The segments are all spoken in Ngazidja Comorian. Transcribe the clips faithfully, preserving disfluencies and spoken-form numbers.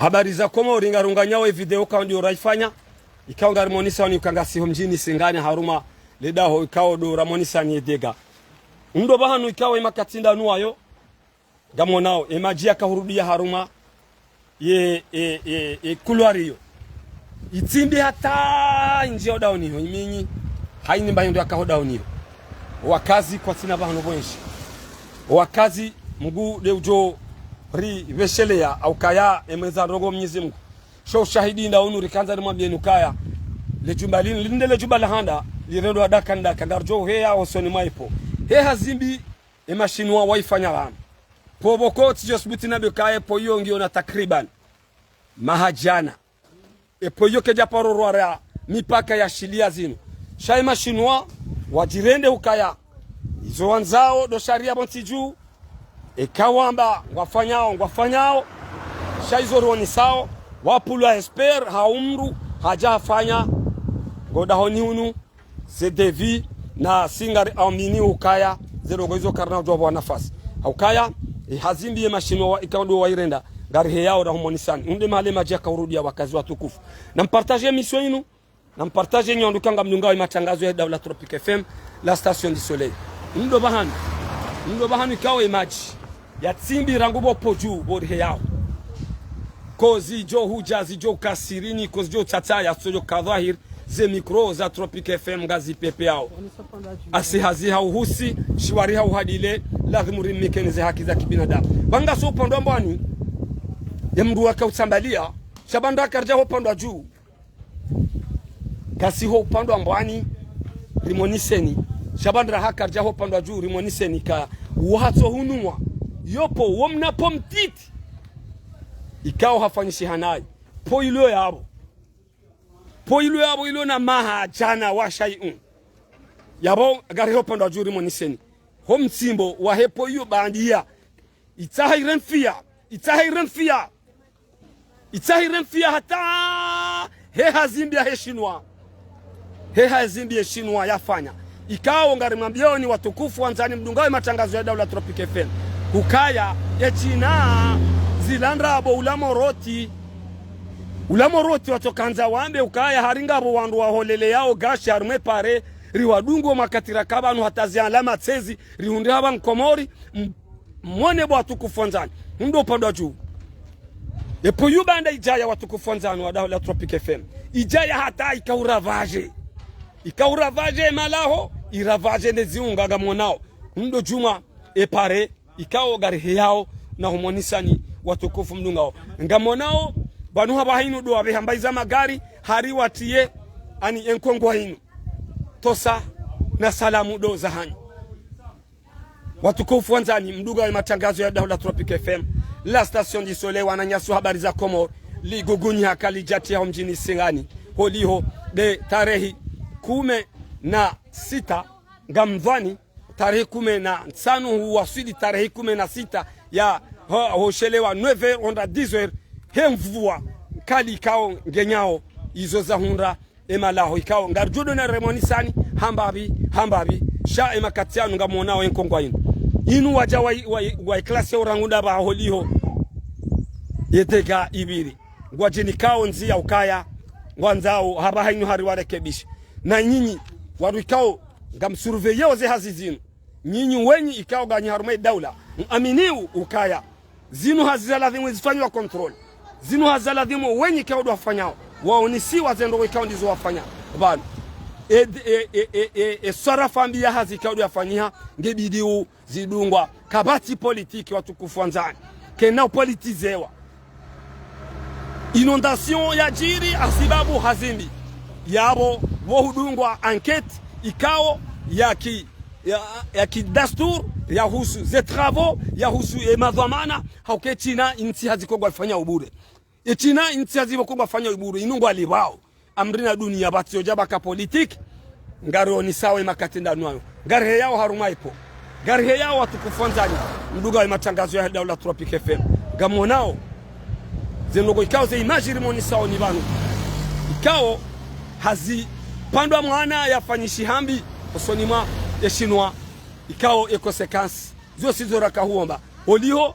Habari za Komori, ngarunganyao ye video ikao ndo rayifanya, ikao ngarimonesa wanu uka ngasi ho mdjini Singani harumwa le daho ikao ndo ramonesa ni ye dégât. Ndo pvahanu ikao ye makati ndanu wayo, ngamonao, ye madji yakahurudia harumwa ye, ye, ye, ye couloir iyo. Itsimbi hata indjia ho dahoni ho, iminyi, hayini mba hindru yaka ho dahoni ho. Wakazi kwatsina pvahanu pvwenshi. Wakazi Mngu nde udjo ripveshelea, hau kaya emweza ndrongo Mnyezi Mngu. Sho ushahidi nda unu rikandza rimwambieni ukaya le djumba linu, linde le djumba la handa, lirendwa daka ndaka, ngaridjo heya hosoni mwa ipvo. He hazimbi ye mashinwa wayifanya pvanu. Pvo pvoko tsidjo subuti nambe ukaya epvo iyo ngiyo na takriban maha djana. Epvo iyo kedja paro rwara mipaka ya shiliya zinu. Sha ye mashinwa wadjirende ukaya izo wandzao ndo sharia pvo ntsi dju. Eka wamba ngwafanyao, ngwafanyao. Sha izo rionesao, wapvulwa espère, ha umru, hadja hafanya, ngo dahoni hunu, ze devis, na si ngariamini ukaya, ze ndrongo izo karina udjuwa pvwa nafasi. Ha ukaya, ye hazimbi ye mashinwa wa, ikao ndo wayirenda, ngariheyao rahumonesani. Unu nde mahala ye madji yakahurudia wakazi watukufu. Na mpartage émission inu, na mpartage nyi wandru ikao ngamdungao ye matrangazo ya Daula Tropic F M, la station du soleil. Ndo pvahanu. Ndo pvahanu ikao ye madji yatsimbi rangu pvo pvo dju pvo riheyao. Ko zidjo hudja, zidjo kasirini, ko zidjo tsatsa ya, zidjo ka dhwahiri, ze micro za Tropic F M ngazipvepveyao. Asi hazi ha uhusi, shiwari ha uhadile, lazimu rimnikeni ze haki za kibinadamu. Pvanga so upandwa mbwani, ye mndru waka utsambalia, sha pvandra karidja ho upandwa dju. Ngasi ho upandwa mbwani, rimoneseni. Sha pvandra haka ridja ho upandwa dju, rimoneseni ka wahatso hununwa. Yo pvo, wo mna pvo mtiti. Ikao hafanyishi hanayi. Pvo ilo yapvo. Pvo ilo yapvo ilo na maha djana wa shay'un. Yapvo ngari ho upandwa dju rimoneseni. Ho mtsimbo wa he pvo iyo bandia. Itsaha iremfia. Itsaha iremfia. Itsaha iremfia hata he hazimbi ya he shinwa. He hazimbi ye shinwa yafanya. Ikao ngarimwambioni watukufu wandzani mdungao ye matrangazo ya Daula Tropic F M. Ukaya, ye China, zila ndrabo ula moroti. Ula moroti watsokandza wambe ukaya hari ngapvo wandru waholeleyao gashi harumwa ye pare, riwadungo makatira ka pvanu hata zi alama tsezi, rihundre hapva Mkomori, m-, mwone bo watukufu wandzani. Ndo upandwa dju. Epvo iyo banda idjaya watukufu wandzani wa Daula Tropic F M. Idjaya hata ikauravage. Ikauravage malaho, iravage ne ziunga ngamonao. Ndo djumwa ye pare, ikao ngariheyao na humonesani watukufu mdungao. Ngamonao, pvanu hapvaha inu ndo wapveha mbayi za magari, hari watiye, ani ye nkongwa inu. Tosa na salamu ndo zahanyu. Watukufu wandzani, mdungao ye matrangazo ya Daula Tropic F M, la station du soleil, wananyasi wa habari za Komori, ligugunyi haka lidjatiya ho mdjini Singani, holiho nde tarehi kume na sita, ngamdhwani, tarehi kume na ntsanu huwaswili tarehi kume na sita ya ho, hoshelewa neuf heures hwenda dix heures, he mvua nkali ikao ngenyao izo zahundra ye malaho ikao ngaridjo ndo na rimonesani, hambapvi, hambapvi, sha ye makati yanu ngamonao ye nkongwa inu. Inu wadja wa, wa, wa classe ya urangu ndapvaha holiho ye dégât ipviri. Ngwadjinikao ndziya ukaya, ngwandzao, hapvaha inu hari warekebishe. Na nyinyi, wandru ikao, ngam surveilleo ze hazi zinu. Nyinyi wenyi ikao nganyi harumwa ye daula. Muaminiu ukaya. Zinu hazi za lazimu zifanyiwa contrôle. Zinu hazi za lazimu wenyi ikao ndo wafanyao. Waonesiwa ze ndrongo ikao ndizo wafanya. Pvanu. E, e, e, e, e, e, swarafa mbi ya hazi ikao ndo yafanyiha, ngebidiu zidungwa. Kapvatsi politiki watukufu wandzani. Kena upolitizewa. Inondation yadjiri hasibabu hazimbi. Yapvo, pvo hudungwa enquête, ikao, ya ki, ya, ya kidastur, yahusu ze travaux, yahusu ye madhwamana, ha uka ye China, intsi hazi ikao ngwafanya ubure. Ye China, intsi hazi ikao ngwafanya ubure, inu ngwalipvao. Amri na dunia pvatsi yodja pvaka politiki, ngarionesao ye makati ndanu wayo. Ngariheyao harumwa ipvo. Ngariheyao watukufu wandzani. Mdungao ye matrangazo ya Daula Tropic F M. Ngamonao. Ze ndrongo ikao ze image rimonesao ni pvanu. Ikao hazi pandwa mwana yafanyishi hambi. Hosoni mwa ye shinwa. Ikao ye conséquence. Zo sizo rakahuomba. Holiho,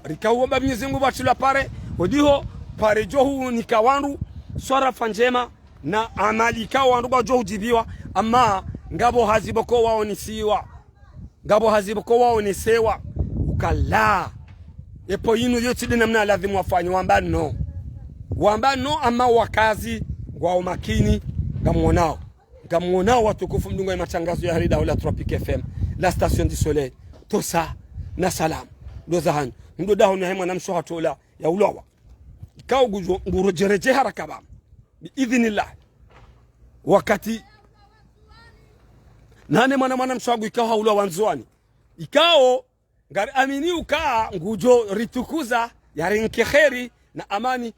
rikahuomba Mwenyezi Mungu pvatsi la pare. Holiho, pare djo hunika wandru swarafa ndjema, na amali ikao wandru ngwadjo hudjibiwa, ama ngapvo hazi pvoko waonisiwa. Ngapvo hazi pvoko waonesewa. Ukaya epvo inu yo tsi nde namna ladhimu wafanye, wamba no. Wamba no, ama wakazi ngwao makini, ngamwonao. Ngamwonao watukufu mdungao ye matangazo yahe le daho la Tropic F M, la station du soleil, tosa na salam. Ndo zahanyu. Ndo daho ni hahe mwanamshe hatru ola yaulawa. Ikao ngudjo, ngurodjeredje haraka pvanu. Bi idhinillah. Wakati nane mwana mwanamshe wangu ikao haulawa Ndzuwani. Ikao ngari amini uka ngudjo ritukuza, yarinike kheri na amani.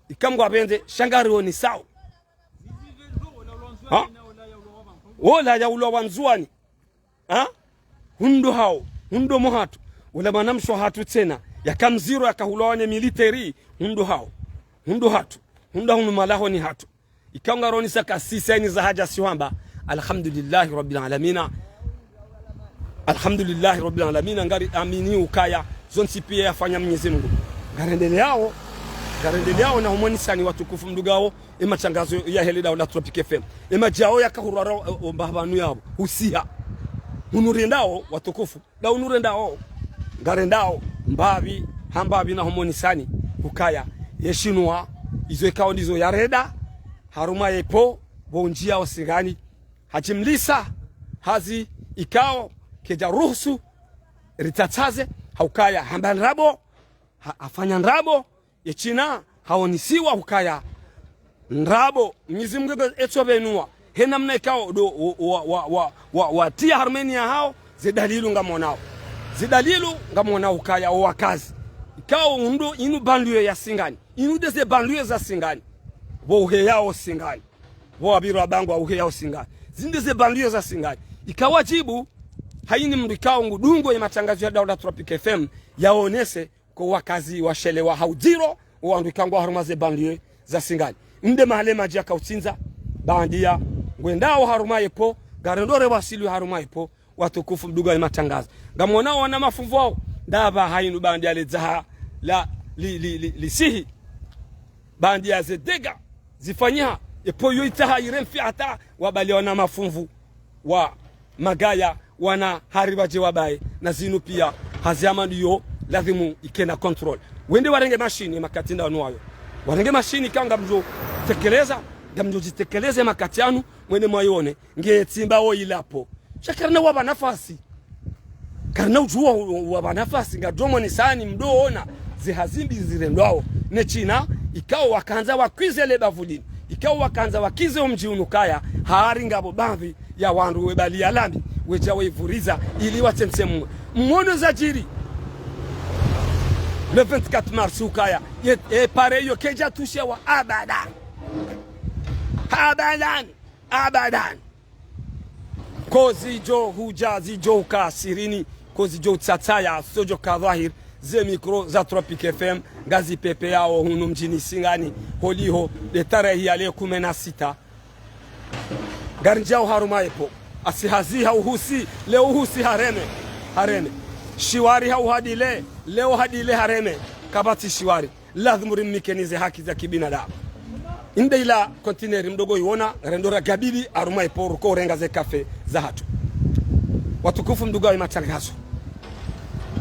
Ikao ngwapvendze sha ngarionesao. Ha? Ola yaulawa Ndzuwani. Ha? Hundro hao, hundro mwahatru. Ola mwanamshe hatru tsena, yaka mdziro, yaka hulawa ne militaire, hundro hao. Hundro hatru, hundro hunu malahoni hatru. Ikao ngaronesa ka sisi hayina za haja si hwamba, alhamdulillahi rabbil alamina. Alhamdulillahi rabbil alamina, ngari amini ukaya zontsi pia yafanya Mwenyezi Mungu. Ngarendeleao, ngarendeleao na humonisani watukufu mdungao ye matangazo yahe le daho la Tropic F M. Ye madjao yaka hurara, o, o, mbapvanu yapvo, husiha. Hunu rendao, watukufu, nda hunu rendao. Ngarendao, mbapvi, ha mbapvi na humonisani, ukaya ye shinwa, izo ikao ndizo yarenda, harumwa yepvo, pvo ndjiao Singani. Hajimlisa hazi ikao kedja ruhusu ritatsaze, ha ukaya hamba ndrabo, ha, hafanya ndrabo, ye shina haonisiwa ukaya ndrabo. Mwenyezi Mungu etso pvenua he namna ikao ndo wa, wa, wa, wa, wa, watia harumwa eni yahao, ze dalilu ngamwonao. Ze dalilu ngamwonao ukaya o wakazi. Ikao ndo inu banlieue ya Singani. Inu nde ze banlieue za Singani. Pvo uheyao Singani. Pvo wapvira bangwa uheyao Singani. Zinu nde ze banlieue za Singani. Ika wadjibu, hayina mdru ikao ngudungao ye matangazo ya daho la Tropic F M, yaonese ko wakazi washelewa ha udziro, o wandru ikao ngwao harumwa ze banlieue za Singani. Nde mahala madji yaka utsindza, bandia, ngwendao harumwa yepvo, ngarendo rewasili harumwa yepvo, watukufu mdungao ye matangazo. Ngamwonao wana mafunvu wao, ndapvo hayinu bandia le dzaha la, li, li, li, lisihi. Bandia ze dégâts zifanyiha, epvo yo itsaha iremfi hata wabali wana mafunvu wa magaya, wana hari wadje wabaye, na zinu pia hazi ya mandiyo ladhimu ikena contrôle. Wende warenge mashini makati nda wanu wayo. Warenge mashini ikao ngamdjo tekeleza, ngamdjo djitekeleze makati yanu, mwende mwayone, nge tsimba wo ilapvo. Sha karina wapva nafasi. Karina udjuwa wapva nafasi, ngadjo monisani mdro ona ze hazi mbi zirendwao. Ne shina, ikao wakandza wakwize le bavu linu. Ikao wakandza wakize o mdji unu ukaya, hari ngapvo baadhwi ya wandru webali ya lami, wedja weivuriza, ili watsentse mwe. Mwono zadjiri. Le vingt-quatre mars ukaya, ye, ye pare yo kedja tushewa abadan. Abadan. Abadan. Ko zidjo hudja, zidjo uka sirini, ko zidjo utsatsaya, zo djo ka dhwahiri, ze mikro za Tropic F M, ngazi pepeyao hunu mdjini Singani, holiho, le tarehi ya le kume na sita. Ngarindjiao harumwa yepvo, asi hazi ha uhusi, le uhusi hareme, hareme. Shiwari ha uhadile, le uhadile hareme, kapvatsi shiwari. Ladhimu rimnikeni ze haki za kibinadamu. Inde ila kontineri mdru ngoiwona, rendo ra gabili harumwa yepvo ruko urenga ze kafe zahatru. Watukufu mdungao ye matangazo.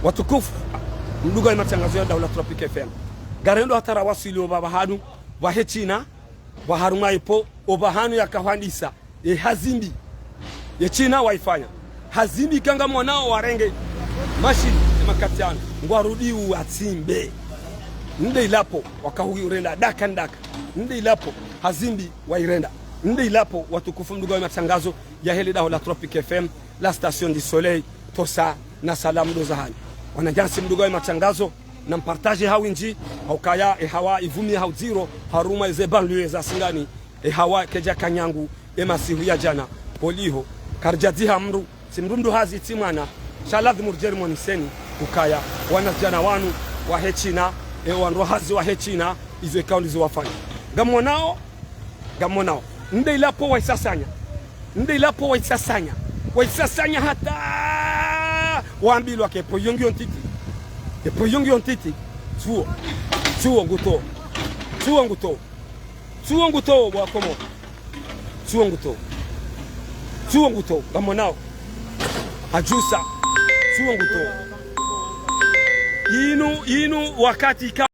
Watukufu mdungao ye matangazo ya daula Tropic F M. Ngarendo hata rawaswili opvapvahanu, pvahe shina, pvaharumwa yepvo, opvahanu yakahwandisa. Ye hazi mbi ye shina waifanya. Hazi mbi ikao ngamwonao warenge mashini ye makati yanu. Ngwarudi uwatsimbe. Nde ilapvo, wakahurenda daka ndaka. Nde ilapvo, hazi mbi wairenda. Nde ilapvo, watukufu mdungao ye matangazo yahe le daho la Tropic F M, la station du soleil, tosa na salamu ndo zahanyu. Wananyasi mdungao ye matangazo, na mpartaje ha windji, ha ukaya ye hawa ivumia ha udziro, harumwa ze banlieue za Singani, ye hawa kedja kanyangu, ye masihu ya djana, holiho, karidjadziha mdru, tsi mdru mdru hazi tsi mwana, sha ladhimu ridje rimoniseni, ukaya, wanazidjana wanu, wahe shina, ye wandru hazi wahe shina, izo ikao ndizo wafanya. Ngamwonao, ngamwonao. Nde ilapvo waisasanya. Nde ilapvo waisasanya. Waisasanya hata wambilwa ke pvo yongi yo ntiti. Ye pvo yongi yo ntiti. Tsuo. Tsuo nguto. Tsuwo nguto. Tsuwo nguto, bo Wakomori. Tsuwo nguto. Tsuwo nguto, ngamonao. Hadjusa. Tsuwo nguto. Yinu, yinu wakati ka-